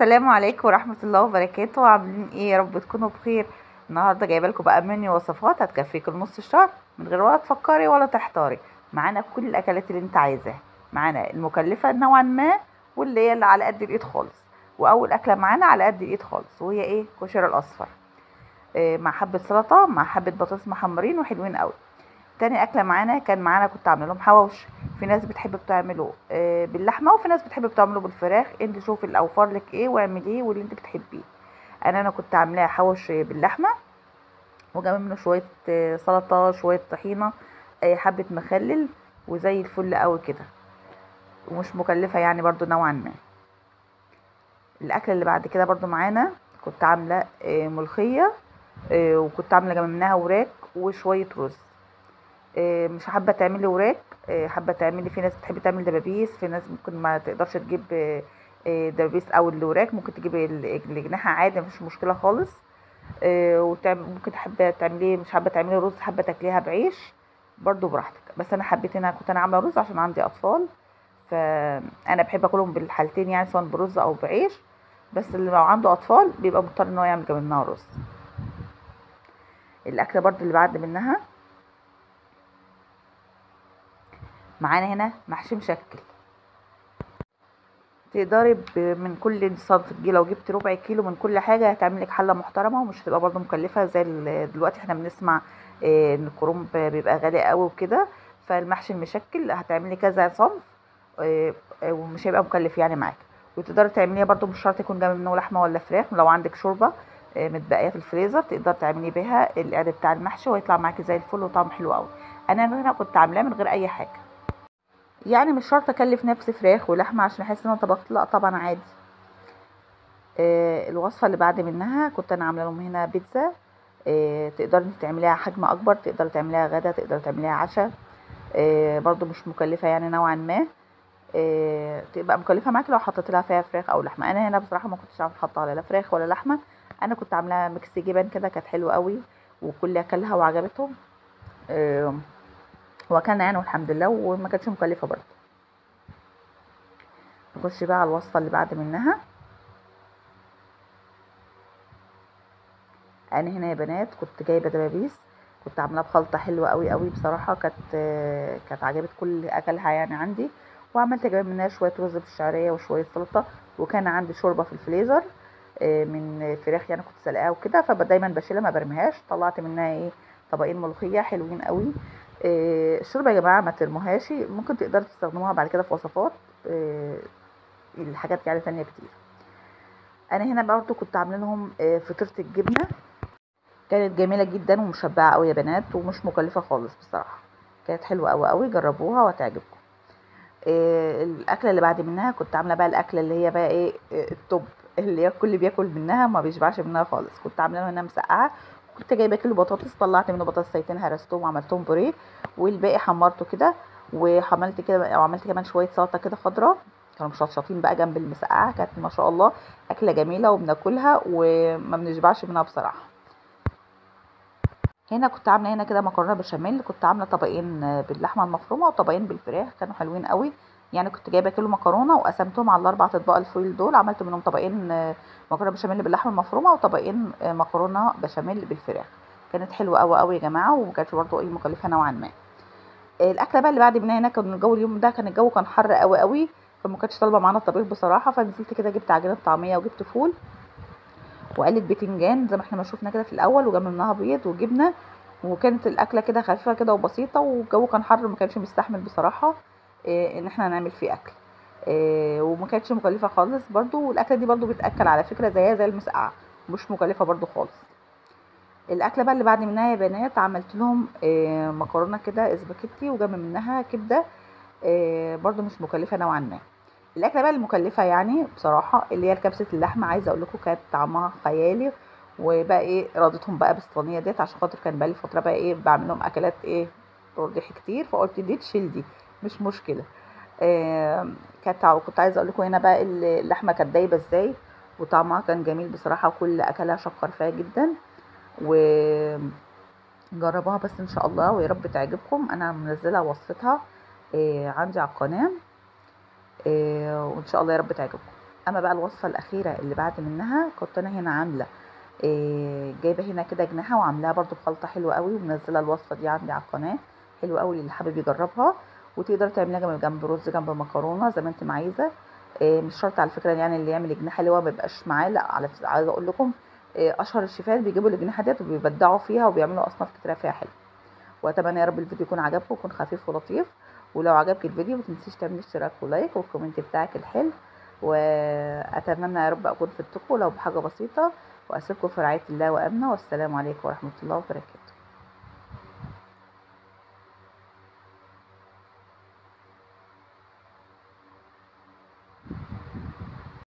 السلام عليكم ورحمة الله وبركاته. عاملين ايه؟ يا رب تكونوا بخير. النهارده جايبه لكم بقى منيو وصفات هتكفيكم نص الشهر من غير ولا تفكري ولا تحتاري. معانا كل الاكلات اللي انت عايزاها، معانا المكلفه نوعا ما واللي هي اللي على قد الايد خالص. واول اكله معانا على قد الايد خالص وهي ايه؟ كشري الاصفر، إيه مع حبه سلطة مع حبه بطاطس محمرين وحلوين قوي. تاني اكله معانا كان معانا كنت عامله لهم حواوشي. في ناس بتحب بتعمله باللحمه وفي ناس بتحب بتعمله بالفراخ. انت شوفي الاوفر لك ايه واعمليه واللي انت بتحبيه. انا كنت عاملاه حواوشي باللحمه وجنب منه شوية سلطة، شوية طحينه، حبه مخلل، وزي الفل قوي كده، ومش مكلفة يعني برضو نوعا ما. الاكلة اللي بعد كده برضو معانا كنت عامله ملوخية، وكنت عامله جنب منها وراك وشوية رز. مش حابة تعملي وراك، حابة تعملي، في ناس بتحب تعمل دبابيس، في ناس ممكن ما تقدرش تجيب دبابيس او الوراك، ممكن تجيب الجناحه عادي مفيش مشكلة خالص. ممكن حابة تعمليه، مش حابة تعملي رز، حابة تاكليها بعيش برضو براحتك. بس انا حبيت ان انا كنت عامله رز عشان عندي اطفال، فانا بحب اكلهم بالحالتين يعني سواء برز او بعيش. بس اللي لو عنده اطفال بيبقى مضطر ان هو يعمل جنب منها رز. الاكلة برضو اللي بعد منها معانا هنا محشي مشكل. تقدري من كل صنف تجي، لو جبت ربع كيلو من كل حاجة هتعمل لك حله محترمه ومش هتبقى برضو مكلفة زي دلوقتي احنا بنسمع ان الكرنب بيبقى غالي قوي وكده. فالمحشي المشكل هتعملي كذا صنف ومش هيبقى مكلف يعني معاك. وتقدري تعمليها برضو مش شرط يكون جنب منه لحمه ولا فراخ، لو عندك شوربة متبقيه في الفريزر تقدر تعملي بيها القعد بتاع المحشي ويطلع معاكي زي الفل وطعم حلو قوي. انا هنا كنت عاملاه من غير اي حاجة، يعني مش شرط اكلف نفسي فراخ ولحمه عشان احس ان انا طبخت، لا طبعا عادي. الوصفة اللي بعد منها كنت انا عامله لهم هنا بيتزا. تقدري انت تعمليها حجم اكبر، تقدري تعمليها غدا، تقدري تعمليها عشاء، برضو مش مكلفة يعني نوعا ما. تبقى مكلفة معاك لو حطيت لها فيها فراخ او لحمه. انا هنا بصراحة ما كنتش عارفه احط عليها لا فراخ ولا لحمه، انا كنت عاملاها mix جبن كده، كانت حلوة قوي وكل اكلها وعجبتهم، وكان يعني والحمد لله، وما كانتش مكلفة برضه. نخش بقى على الوصفة اللي بعد منها. انا هنا يا بنات كنت جايبه دبابيس، كنت عاملاها بخلطه حلوة قوي قوي بصراحة، كانت عجبت كل اكلها يعني عندي. وعملت جايبه منها شوية رز بالشعريه وشوية سلطة، وكان عندي شوربة في الفريزر من فراخ يعني كنت سلقاها وكده، فدايما بشيلها ما برميهاش. طلعت منها ايه؟ طبقين ملوخية حلوين قوي. الشوربة يا جماعة ما ترموهاش، ممكن تقدروا تستخدموها بعد كده في وصفات الحاجات يعني تانية كتير. انا هنا برضو كنت عامله لهم فطيره الجبنة، كانت جميلة جدا ومشبعه قوي يا بنات ومش مكلفة خالص بصراحة، كانت حلوة قوي قوي، جربوها وهتعجبكم. الاكلة اللي بعد منها كنت عامله بقى الاكلة اللي هي بقى ايه ال top، اللي هي الكل بياكل منها ما بيشبعش منها خالص. كنت عامله هنا مسقعه، كنت جايبه كيلو بطاطس، طلعت منه بطاطسيتين هرستهم وعملتهم بوريه، والباقي حمرته كده، وعملت كده وعملت كمان شوية سلطة كده خضراء، كانوا مشطشطين بقى جنب المسقعه. كانت ما شاء الله اكله جميلة وبناكلها وما بنشبعش منها بصراحة. هنا كنت عامله هنا كده مكرونه بشاميل، كنت عامله طبقين باللحمه المفرومه وطبقين بالفراخ، كانوا حلوين قوي. يعني كنت جايبه كيلو مكرونه وقسمتهم على الاربع اطباق الفويل دول، عملت منهم طبقين مكرونه بشاميل باللحمه المفرومه وطبقين مكرونه بشاميل بالفراخ، كانت حلوة قوي قوي يا جماعة، وما كانتش برضو ايه مكلفة نوعا ما. الاكلة بقى اللي بعد منها هنا كان الجو اليوم ده كان الجو كان حر قوي قوي، فما كانتش طالبه معانا الطبيخ بصراحة، فنزلت كده جبت عجينه طعميه وجبت فول وقلة بتنجان زي ما احنا ما شفنا كده في الاول، وجنب منها بيض وجبنه، وكانت الاكلة كده خفيفة كده وبسيطة، والجو كان حر وما كانش مستحمل بصراحة ان احنا نعمل فيه اكل، وما كانتش مكلفة خالص برضو. والاكله دي برضو بتاكل على فكرة زيها زي المسقعه، مش مكلفة برضو خالص. الاكلة بقى اللي بعد منها يا بنات عملت لهم مكرونه كده اسباجيتي وجنب منها كبده، برضو مش مكلفة نوعا ما. الاكلة بقى المكلفه يعني بصراحة اللي هي كبسة اللحمة، عايزه اقول لكم كانت طعمها خيالي، وبقى ايه راضتهم بقى بالصينيه ديت عشان خاطر كان بقالي فترة بقى ايه بعمل لهم اكلات ايه ترجيح كتير، فقلت دي تشيل دي مش مشكلة. كنت عايزه اقول لكم هنا بقى اللحمة كانت دايبه ازاي وطعمها كان جميل بصراحة، وكل اكلها شكر فيها جدا، وجربوها بس ان شاء الله ويا رب تعجبكم. انا منزله وصفتها عندي على القناة، وان شاء الله يا رب تعجبكم. اما بقى الوصفة الاخيرة اللي بعد منها، كنت انا هنا عامله جايبه هنا كده جناحه وعاملاها برده بخلطه حلوة قوي، ومنزلة الوصفة دي عندي على القناة، حلوة قوي للي حابب يجربها. وتقدر تعمليها جنب رز، جنب مكرونه، زي ما انت ما عايزه. مش شرط على فكرة يعني اللي يعمل جناحه اللي هو ما بيبقاش معاه، لا، على عايزه اقول لكم اشهر الشيفات بيجيبوا الجناحه ديت وبيبدعوا فيها وبيعملوا اصناف كتيرة فيها حلو. واتمنى يا رب الفيديو يكون عجبكم ويكون خفيف ولطيف. ولو عجبك الفيديو ما تنسيش تعملي اشتراك و like وال comment بتاعك الحلو. واتمنى يا رب اكون فدتكم لو بحاجة بسيطة، واسيبكم في رعاية الله وامنه، والسلام عليكم ورحمة الله وبركاته.